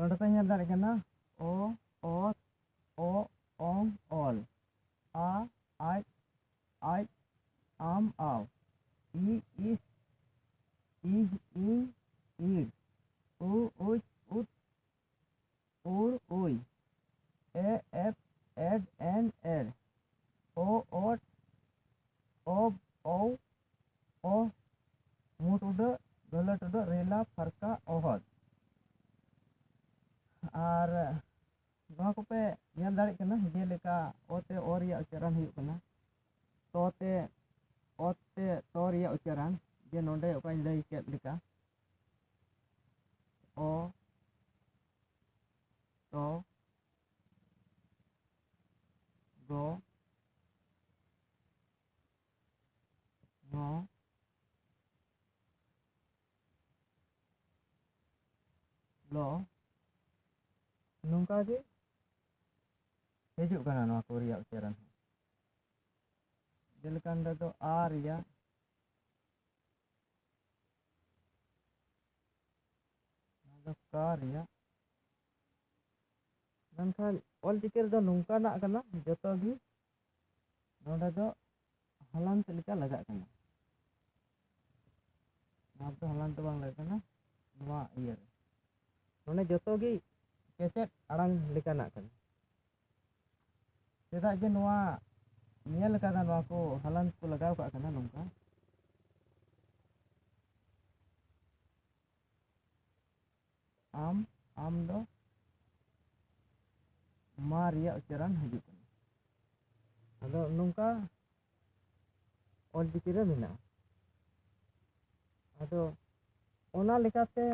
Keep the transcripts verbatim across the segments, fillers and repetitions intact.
ᱱᱚᱰᱮ ᱯᱮ ᱧᱮᱞ ᱫᱟᱲᱮᱭᱟᱜ ᱠᱟᱱᱟ, ᱚ, ᱚᱛ, ᱚ, ᱚᱝ, ᱚᱞ, ᱟ, ᱟᱡ, ᱟᱡ, ᱟᱢ, ᱟᱣ, ᱤ, ᱤᱥ, ᱤᱦ, ᱤᱧ, ᱤᱲ, ᱩ, ᱩᱪ, ᱩᱫ, ᱩᱲ, ᱩᱭ, ᱮ, ᱮᱯ, ᱮᱰ, ᱮᱱ, ᱮᱲ, ᱚ, ᱚᱴ, ᱚᱵ, ᱚᱣ, ᱚᱦ, ᱢᱩ ᱴᱩᱰᱟᱹᱜ, ᱜᱟᱹᱦᱞᱟᱹ ᱴᱩᱰᱟᱹᱜ, ᱨᱮᱞᱟ, ᱯᱷᱟᱨᱠᱟ, ᱚᱦᱚᱫ᱾ ᱟᱨ ᱱᱚᱣᱟ ᱠᱚᱯᱮ ᱧᱮᱞ ᱫᱟᱲᱮᱭᱟᱜ ᱠᱟᱱᱟ, ᱡᱮᱞᱮᱠᱟ ᱚ ᱛᱮ ᱚ ᱨᱮᱭᱟᱜ ᱩᱪᱪᱟᱨᱚᱱ ᱦᱩᱭᱩᱜ ᱠᱟᱱᱟ, ᱛᱚ ᱛᱮ ᱚᱛ ᱛᱮ ᱛᱚ ᱨᱮᱭᱟᱜ ᱩᱪᱪᱟᱨᱚᱱ, ᱡᱮ ᱱᱚᱰᱮ ᱚᱠᱟᱧ ᱞᱟᱹᱭ ᱠᱮᱫ ᱞᱮᱠᱟ, ᱚ, ᱛᱚ, ᱜᱚ, ᱱᱚ, ᱞᱚ, ᱱᱚᱝᱠᱟ ᱜᱮ ᱦᱤᱡᱩᱜ ᱠᱟᱱᱟ ᱱᱚᱣᱟ ᱠᱚ ᱨᱮᱭᱟᱜ ᱩᱪᱪᱟᱨᱚᱱ ᱦᱚᱸ᱾ ᱡᱮᱞᱮᱠᱟ ᱱᱚᱰᱮ ᱫᱚ ᱟ ᱨᱮᱭᱟᱜ, ᱱᱚᱣᱟ ᱫᱚ ᱠᱟ ᱨᱮᱭᱟᱜ, ᱢᱮᱱᱠᱷᱟᱱ ᱚᱞ ᱪᱤᱠᱤ ᱨᱮᱫᱚ ᱱᱚᱝᱠᱟᱱᱟᱜ ᱠᱟᱱᱟ, ᱡᱚᱛᱚ ᱜᱮ ᱱᱚᱰᱮ ᱫᱚ ᱦᱟᱞᱟᱱᱛ ᱞᱮᱠᱟ ᱞᱟᱜᱟᱜ ᱠᱟᱱᱟ᱾ ᱱᱚᱣᱟ ᱫᱚ ᱦᱟᱞᱟᱱᱛ ᱫᱚ ᱵᱟᱝ ᱞᱟᱜᱟᱜ ᱠᱟᱱᱟ, ᱱᱚᱣᱟ ᱤᱭᱟᱹ ᱨᱮ᱾ ᱱᱚᱰᱮ ᱡᱚᱛᱚ ᱜᱮ ᱠᱮᱪᱮᱫ ᱟᱲᱟᱝ ᱞᱮᱠᱟᱱᱟᱜ ᱠᱟᱱᱟ᱾ ᱪᱮᱫᱟᱜ ᱡᱮ ᱱᱚᱣᱟ ᱧᱮᱞ ᱟᱠᱟᱫᱟ, ᱱᱚᱣᱟ ᱠᱚ ᱦᱟᱞᱟᱱᱛ ᱠᱚ ᱞᱟᱜᱟᱣ ᱠᱟᱜ ᱠᱟᱱᱟ ᱱᱚᱝᱠᱟ, ᱟᱢ, ᱟᱢ ᱫᱚ ᱢᱟ ᱨᱮᱭᱟᱜ ᱩᱪᱪᱟᱨᱚᱱ ᱦᱤᱡᱩᱜ ᱠᱟᱱᱟ᱾ ᱟᱫᱚ ᱱᱚᱝᱠᱟ ᱚᱞᱪᱤᱠᱤ ᱨᱮ ᱢᱮᱱᱟᱜᱼᱟ᱾ ᱟᱫᱚ ᱚᱱᱟ ᱞᱮᱠᱟᱛᱮ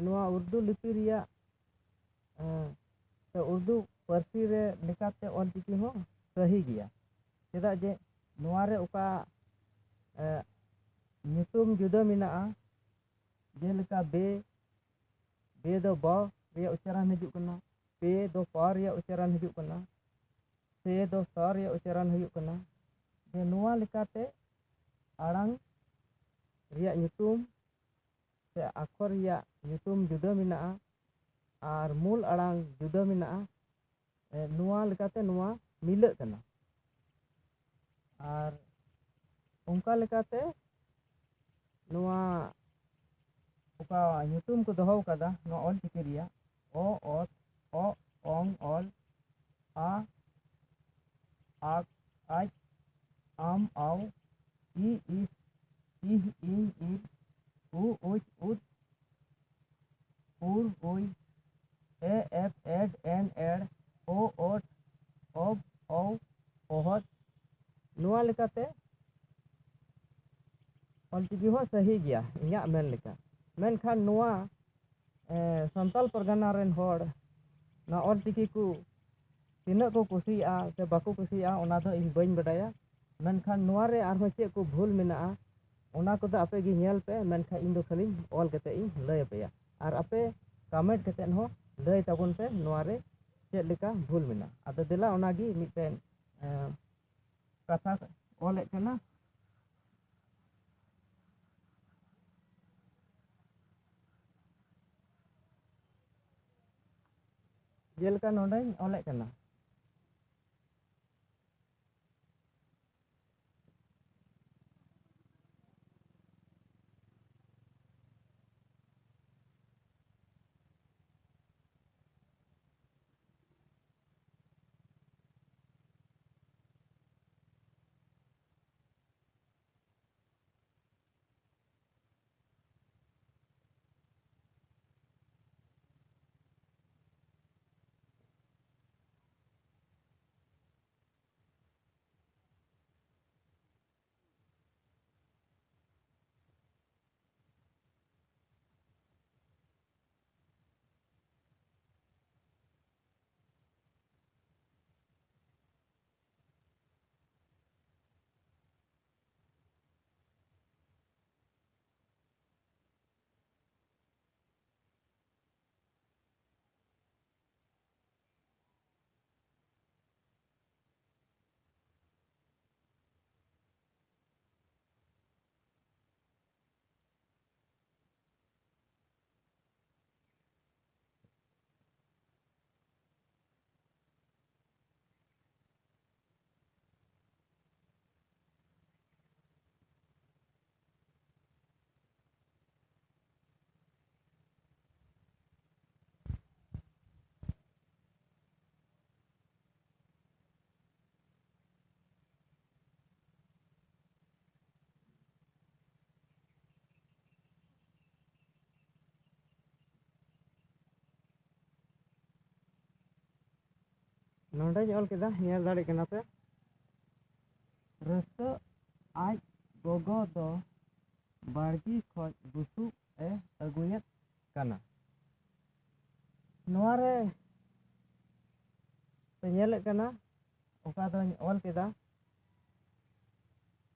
ᱱᱚᱣᱟ ᱩᱨᱫᱩ ᱞᱤᱯᱤ ᱨᱮᱭᱟᱜ, ᱮᱸ, ᱥᱮ ᱩᱨᱫᱩ ᱯᱟᱹᱨᱥᱤ ᱨᱮ ᱞᱮᱠᱟᱛᱮ ᱚᱞᱪᱤᱠᱤ ᱦᱚᱸ ᱥᱟᱹᱦᱤ ᱜᱮᱭᱟ᱾ ᱪᱮᱫᱟᱜ ᱡᱮ ᱱᱚᱣᱟ ᱨᱮ ᱚᱠᱟ, ᱮᱸ, ᱧᱩᱛᱩᱢ ᱡᱩᱫᱟᱹ ᱢᱮᱱᱟᱜᱼᱟ, ᱡᱮᱞᱮᱠᱟ ᱵᱮ, ᱵᱮ ᱫᱚ ᱵᱚ ᱨᱮᱭᱟᱜ ᱩᱪᱪᱟᱨᱚᱱ ᱦᱤᱡᱩᱜ ᱠᱟᱱᱟ, ᱯᱮ ᱫᱚ ᱯᱚ ᱨᱮᱭᱟᱜ ᱩᱪᱪᱟᱨᱚᱱ ᱦᱤᱡᱩᱜ ᱠᱟᱱᱟ, ᱥᱮ ᱫᱚ ᱥᱚ ᱨᱮᱭᱟᱜ ᱩᱪᱪᱟᱨᱚᱱ ᱦᱩᱭᱩᱜ ᱠᱟᱱᱟ᱾ ᱡᱮ ᱱᱚᱣᱟ ᱞᱮᱠᱟᱛᱮ ᱟᱲᱟᱝ ᱨᱮᱭᱟᱜ ᱧᱩᱛᱩᱢ ᱥᱮ ᱟᱠᱷᱚᱨ ᱨᱮᱭᱟᱜ ᱧᱩᱛᱩᱢ ᱡᱩᱫᱟᱹ ᱢᱮᱱᱟᱜᱼᱟ, ᱟᱨ ᱢᱩᱞ ᱟᱲᱟᱝ ᱡᱩᱫᱟᱹ ᱢᱮᱱᱟᱜᱼᱟ᱾ ᱮ, ᱱᱚᱣᱟ ᱞᱮᱠᱟᱛᱮ ᱱᱚᱣᱟ ᱢᱤᱞᱟᱹᱜ ᱠᱟᱱᱟ᱾ ᱟᱨ ᱚᱱᱠᱟ ᱞᱮᱠᱟᱛᱮ ᱱᱚᱣᱟ ᱚᱠᱟ ᱧᱩᱛᱩᱢ ᱠᱚ ᱫᱚᱦᱚ ᱠᱟᱫᱟ ᱱᱚᱣᱟ ᱚᱞ ᱪᱤᱠᱤ ᱨᱮᱭᱟᱜ, ᱚ, ᱚᱛ, ᱚᱜ, ᱚᱝ, ᱚᱞ, ᱟ, ᱟᱠ, ᱟᱡ, ᱟᱢ, ᱟᱣ, ᱤ, ᱤᱥ, ᱤᱦ, ᱤᱧ, ᱤᱨ, ᱩ, ᱩᱪ, ᱩᱫ, ᱩᱨ, ᱩᱭ, ᱮ, ᱮᱯ, ᱮᱰ, ᱮᱱ, ᱮᱲ, ᱳ, ᱳᱴ, ᱚᱵ, ᱚᱣ, ᱚᱦᱚᱫ᱾ ᱱᱚᱣᱟ ᱞᱮᱠᱟᱛᱮ ᱚᱞᱪᱤᱠᱤ ᱦᱚᱸ ᱥᱟᱹᱦᱤ ᱜᱮᱭᱟ ᱤᱧᱟᱹᱜ ᱢᱮᱱ ᱞᱮᱠᱟ᱾ ᱢᱮᱱᱠᱷᱟᱱ ᱱᱚᱣᱟ, ᱮ, ᱥᱟᱱᱛᱟᱞ ᱯᱟᱨᱜᱟᱱᱟ ᱨᱮᱱ ᱦᱚᱲ ᱱᱚᱣᱟ ᱚᱞᱪᱤᱠᱤ ᱠᱚ ᱛᱤᱱᱟᱹᱜ ᱠᱚ ᱠᱩᱥᱤᱭᱟᱜᱼᱟ ᱥᱮ ᱵᱟᱠᱚ ᱠᱩᱥᱤᱭᱟᱜᱼᱟ, ᱚᱱᱟ ᱫᱚ ᱤᱧ ᱵᱟᱹᱧ ᱵᱟᱰᱟᱭᱟ᱾ ᱢᱮᱱᱠᱷᱟᱱ ᱱᱚᱣᱟ ᱨᱮ ᱟᱨᱦᱚᱸ ᱪᱮᱫ ᱠᱚ ᱵᱷᱩᱞ ᱢᱮᱱᱟᱜᱼᱟ, ᱚᱱᱟ ᱠᱚᱫᱚ ᱟᱯᱮ ᱜᱮ ᱧᱮᱞ ᱯᱮ, ᱢᱮᱱᱠᱷᱟᱱ ᱤᱧ ᱫᱚ ᱠᱷᱟᱹᱞᱤᱧ ᱚᱞ ᱠᱟᱛᱮ ᱤᱧ ᱞᱟᱹᱭ ᱟᱯᱮᱭᱟ᱾ ᱟᱨ ᱟᱯᱮ ᱠᱚᱢᱮᱱᱴ ᱠᱟᱛᱮ ᱦᱚᱸ ᱞᱟᱹᱭ ᱛᱟᱵᱚᱱ ᱯᱮ ᱱᱚᱣᱟ ᱨᱮ ᱪᱮᱫ ᱞᱮᱠᱟ ᱵᱷᱩᱞ ᱢᱮᱱᱟᱜᱼᱟ᱾ ᱟᱫᱚ ᱫᱮᱞᱟ ᱚᱱᱟ ᱜᱮ ᱢᱤᱫᱴᱮᱱ, ᱮᱸ, ᱠᱟᱛᱷᱟ ᱚᱞᱮᱫ ᱠᱟᱱᱟ᱾ ᱡᱮᱞᱮᱠᱟ ᱱᱚᱰᱮᱧ ᱚᱞᱮᱫ ᱠᱟᱱᱟ᱾ ᱱᱚᱰᱮᱧ ᱚᱞ ᱠᱮᱫᱟ, ᱧᱮᱞ ᱫᱟᱲᱮᱭᱟᱜ ᱠᱟᱱᱟ ᱯᱮ᱾ ᱨᱟᱹᱥᱠᱟᱹ ᱟᱡ ᱜᱚᱜᱚ ᱫᱚ ᱵᱟᱲᱜᱮ ᱠᱷᱚᱱ ᱵᱩᱥᱩᱵ ᱮ ᱟᱹᱜᱩᱭᱮᱫ ᱠᱟᱱᱟ᱾ ᱱᱚᱣᱟ ᱨᱮ ᱯᱮ ᱧᱮᱞᱮᱫ ᱠᱟᱱᱟ, ᱚᱠᱟ ᱫᱚᱧ ᱚᱞ ᱠᱮᱫᱟ,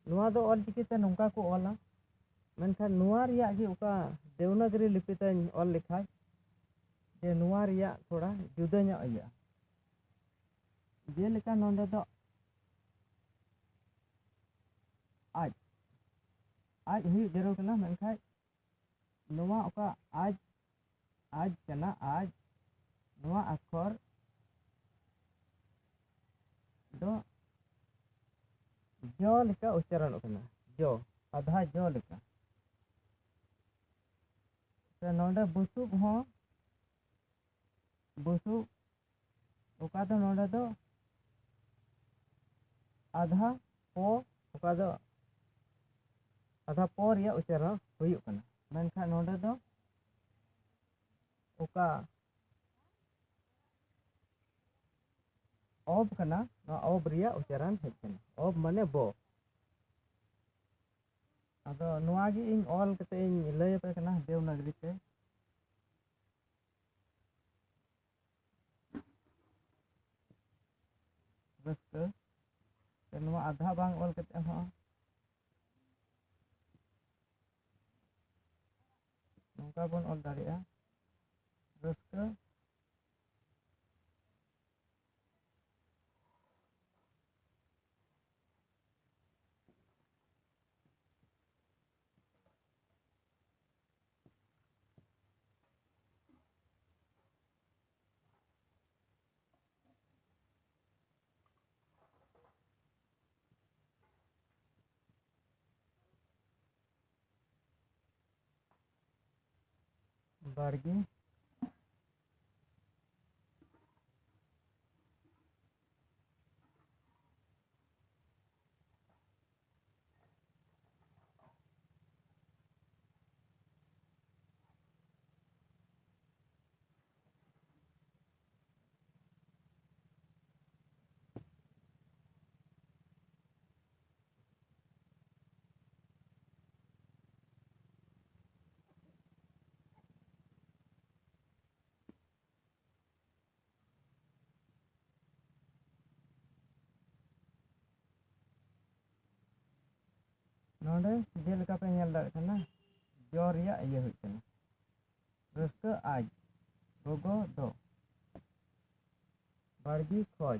ᱱᱚᱣᱟ ᱫᱚ ᱚᱞ ᱪᱤᱠᱤ ᱛᱮ ᱱᱚᱝᱠᱟ ᱠᱚ ᱚᱞᱟ, ᱢᱮᱱᱠᱷᱟᱱ ᱱᱚᱣᱟ ᱨᱮᱭᱟᱜ ᱜᱮ ᱚᱠᱟ ᱫᱮᱣᱱᱟᱜᱽᱨᱤ ᱞᱤᱯᱤ ᱛᱮᱧ ᱚᱞ ᱞᱮᱠᱷᱟᱡ, ᱡᱮ ᱱᱚᱣᱟ ᱨᱮᱭᱟᱜ ᱛᱷᱚᱲᱟ ᱡᱩᱫᱟᱹ ᱧᱚᱜ ᱤᱭᱟᱹᱜᱼᱟ᱾ ᱡᱮᱞᱮᱠᱟ ᱱᱚᱰᱮ ᱫᱚ ᱟᱡ, ᱟᱡ ᱦᱩᱭᱩᱜ ᱡᱟᱹᱨᱩᱲ ᱠᱟᱱᱟ, ᱢᱮᱱᱠᱷᱟᱱ ᱱᱚᱣᱟ ᱚᱠᱟ ᱟᱡ, ᱟᱡ ᱠᱟᱱᱟ, ᱟᱡ, ᱱᱚᱣᱟ ᱟᱠᱷᱚᱨ ᱫᱚ ᱡᱚ ᱞᱮᱠᱟ ᱩᱪᱪᱟᱨᱚᱱᱚᱜ ᱠᱟᱱᱟ, ᱡᱚ, ᱟᱫᱷᱟ ᱡᱚ ᱞᱮᱠᱟ᱾ ᱥᱮ ᱱᱚᱰᱮ ᱵᱩᱥᱩᱵ ᱦᱚᱸ, ᱵᱩᱥᱩᱵ, ᱚᱠᱟ ᱫᱚ ᱱᱚᱰᱮ ᱫᱚ ᱟᱫᱷᱟ ᱯᱚ, ᱚᱠᱟ ᱫᱚ ᱟᱫᱷᱟ ᱯᱚ ᱨᱮᱭᱟᱜ ᱩᱪᱪᱟᱨᱚᱱ ᱦᱩᱭᱩᱜ ᱠᱟᱱᱟ, ᱢᱮᱱᱠᱷᱟᱱ ᱱᱚᱰᱮ ᱫᱚ ᱚᱠᱟ ᱚᱵ ᱠᱟᱱᱟ, ᱱᱚᱣᱟ ᱚᱵ ᱨᱮᱭᱟᱜ ᱩᱪᱪᱟᱨᱚᱱ ᱦᱮᱡ ᱠᱟᱱᱟ, ᱚᱵ ᱢᱟᱱᱮ ᱵᱚ᱾ ᱟᱫᱚ ᱱᱚᱣᱟ ᱜᱮ ᱤᱧ ᱚᱞ ᱠᱟᱛᱮ ᱤᱧ ᱞᱟᱹᱭ ᱟᱯᱮ ᱠᱟᱱᱟ ᱫᱮᱣᱱᱟᱜᱽᱨᱤ ᱛᱮ᱾ ᱨᱟᱹᱥᱠᱟᱹ᱾ ᱥᱮ ᱱᱚᱣᱟ ᱟᱫᱷᱟ ᱵᱟᱝ ᱚᱞ ᱠᱟᱛᱮ ᱦᱚᱸ ᱱᱚᱝᱠᱟ ᱵᱚᱱ ᱚᱞ ᱫᱟᱲᱮᱭᱟᱜᱼᱟ, ᱨᱟᱹᱥᱠᱟᱹ᱾ ᱵᱟᱲᱜᱮ᱾ ᱱᱚᱰᱮ ᱡᱮᱞᱮᱠᱟ ᱯᱮ ᱧᱮᱞ ᱫᱟᱲᱮᱭᱟᱜ ᱠᱟᱱᱟ, ᱡᱚ ᱨᱮᱭᱟᱜ ᱤᱭᱟᱹ ᱦᱩᱭᱩᱜ ᱠᱟᱱᱟ, ᱨᱟᱹᱥᱠᱟᱹ ᱟᱡ ᱜᱚᱜᱚ ᱫᱚ ᱵᱟᱲᱜᱤ ᱠᱷᱚᱡ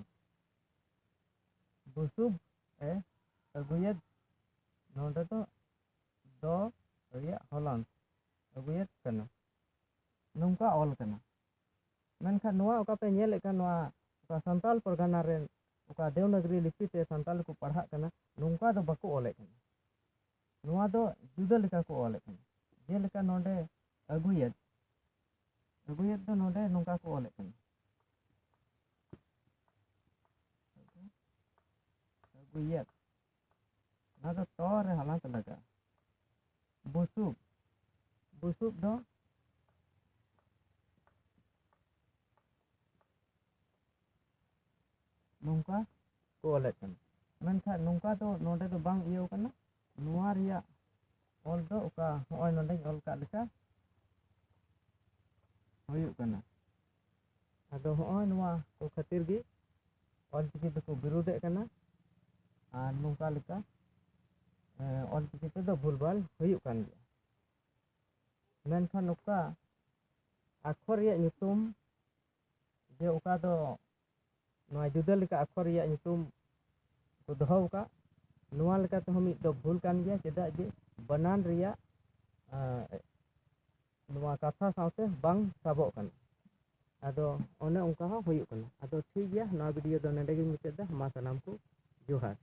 ᱵᱩᱥᱩᱵ ᱮ ᱟᱹᱜᱩᱭᱮᱫ᱾ ᱱᱚᱰᱮ ᱫᱚ ᱫᱚ ᱨᱮᱭᱟᱜ ᱦᱚᱞᱚᱝ ᱟᱹᱜᱩᱭᱮᱫ ᱠᱟᱱᱟ, ᱱᱚᱝᱠᱟ ᱚᱞ ᱠᱟᱱᱟ᱾ ᱢᱮᱱᱠᱷᱟᱱ ᱱᱚᱣᱟ ᱚᱠᱟ ᱯᱮ ᱧᱮᱞᱮᱫ ᱠᱟᱱ, ᱱᱚᱣᱟ ᱚᱠᱟ ᱥᱟᱱᱛᱟᱞ ᱯᱟᱨᱜᱟᱱᱟ ᱨᱮᱱ ᱚᱠᱟ ᱫᱮᱣᱱᱟᱜᱽᱨᱤ ᱞᱤᱯᱤ ᱛᱮ ᱥᱟᱱᱛᱟᱞ ᱠᱚ ᱯᱟᱲᱦᱟᱜ ᱠᱟᱱᱟ, ᱱᱚᱝᱠᱟ ᱫᱚ ᱵᱟᱠᱚ ᱚᱞᱮᱫ ᱠᱟᱱᱟ᱾ ᱱᱚᱣᱟ ᱫᱚ ᱡᱩᱫᱟᱹ ᱞᱮᱠᱟ ᱠᱚ ᱚᱞᱮᱫ ᱠᱟᱱᱟ᱾ ᱡᱮᱞᱮᱠᱟ ᱱᱚᱰᱮ ᱟᱹᱜᱩᱭᱮᱫ, ᱟᱹᱜᱩᱭᱮᱫ ᱫᱚ ᱱᱚᱰᱮ ᱱᱚᱝᱠᱟ ᱠᱚ ᱚᱞᱮᱫ ᱠᱟᱱᱟ, ᱟᱹᱜᱩᱭᱮᱫ᱾ ᱚᱱᱟ ᱫᱚ ᱛᱚ ᱨᱮ ᱦᱟᱞᱟᱝ ᱞᱟᱜᱟᱜᱼᱟ᱾ ᱵᱩᱥᱩᱵ, ᱵᱩᱥᱩᱵ ᱫᱚ ᱱᱚᱝᱠᱟ ᱠᱚ ᱚᱞᱮᱫ ᱠᱟᱱᱟ, ᱢᱮᱱᱠᱷᱟᱱ ᱱᱚᱝᱠᱟ ᱫᱚ ᱱᱚᱰᱮ ᱫᱚ ᱵᱟᱝ ᱤᱭᱟᱹᱣ ᱠᱟᱱᱟ᱾ ᱱᱚᱣᱟ ᱨᱮᱭᱟᱜ ᱚᱞ ᱫᱚ ᱚᱠᱟ ᱦᱚᱸᱜᱼᱚᱭ ᱱᱚᱰᱮᱧ ᱚᱞ ᱠᱟᱜ ᱞᱮᱠᱟ ᱦᱩᱭᱩᱜ ᱠᱟᱱᱟ᱾ ᱟᱫᱚ ᱦᱚᱸᱜᱼᱚᱭ ᱱᱚᱣᱟ ᱠᱚ ᱠᱷᱟᱹᱛᱤᱨ ᱜᱮ ᱚᱞᱪᱤᱠᱤ ᱫᱚᱠᱚ ᱵᱤᱨᱩᱫᱷᱮᱫ ᱠᱟᱱᱟ᱾ ᱟᱨ ᱱᱚᱝᱠᱟ ᱞᱮᱠᱟ, ᱮ, ᱚᱞᱪᱤᱠᱤ ᱛᱮᱫᱚ ᱵᱷᱩᱞᱵᱷᱟᱞ ᱦᱩᱭᱩᱜ ᱠᱟᱱ ᱜᱮᱭᱟ᱾ ᱢᱮᱱᱠᱷᱟᱱ ᱚᱠᱟ ᱟᱠᱷᱚᱨ ᱨᱮᱭᱟᱜ ᱧᱩᱛᱩᱢ, ᱡᱮ ᱚᱠᱟ ᱫᱚ ᱱᱚᱣᱟ ᱡᱩᱫᱟᱹ ᱞᱮᱠᱟ ᱟᱠᱷᱚᱨ ᱨᱮᱭᱟᱜ ᱧᱩᱛᱩᱢ ᱠᱚ ᱫᱚᱦᱚ ᱟᱠᱟᱫ, ᱱᱚᱣᱟ ᱞᱮᱠᱟ ᱛᱮᱦᱚᱸ ᱢᱤᱫ ᱫᱚ ᱵᱷᱩᱞ ᱠᱟᱱ ᱜᱮᱭᱟ, ᱪᱮᱫᱟᱜ ᱡᱮ ᱵᱟᱱᱟᱱ ᱨᱮᱭᱟᱜ, ᱟᱸ, ᱱᱚᱣᱟ ᱠᱟᱛᱷᱟ ᱥᱟᱶᱛᱮ ᱵᱟᱝ ᱥᱟᱵᱚᱜ ᱠᱟᱱᱟ᱾ ᱟᱫᱚ ᱚᱱᱮ ᱚᱱᱠᱟ ᱦᱚᱸ ᱦᱩᱭᱩᱜ ᱠᱟᱱᱟ᱾ ᱟᱫᱚ ᱴᱷᱤᱠ ᱜᱮᱭᱟ, ᱱᱚᱣᱟ ᱵᱷᱤᱰᱤᱭᱳ ᱫᱚ ᱱᱚᱰᱮ ᱜᱤᱧ ᱢᱩᱪᱟᱹᱫ ᱮᱫᱟ᱾ ᱢᱟ ᱥᱟᱱᱟᱢ ᱠᱚ ᱡᱚᱦᱟᱨ᱾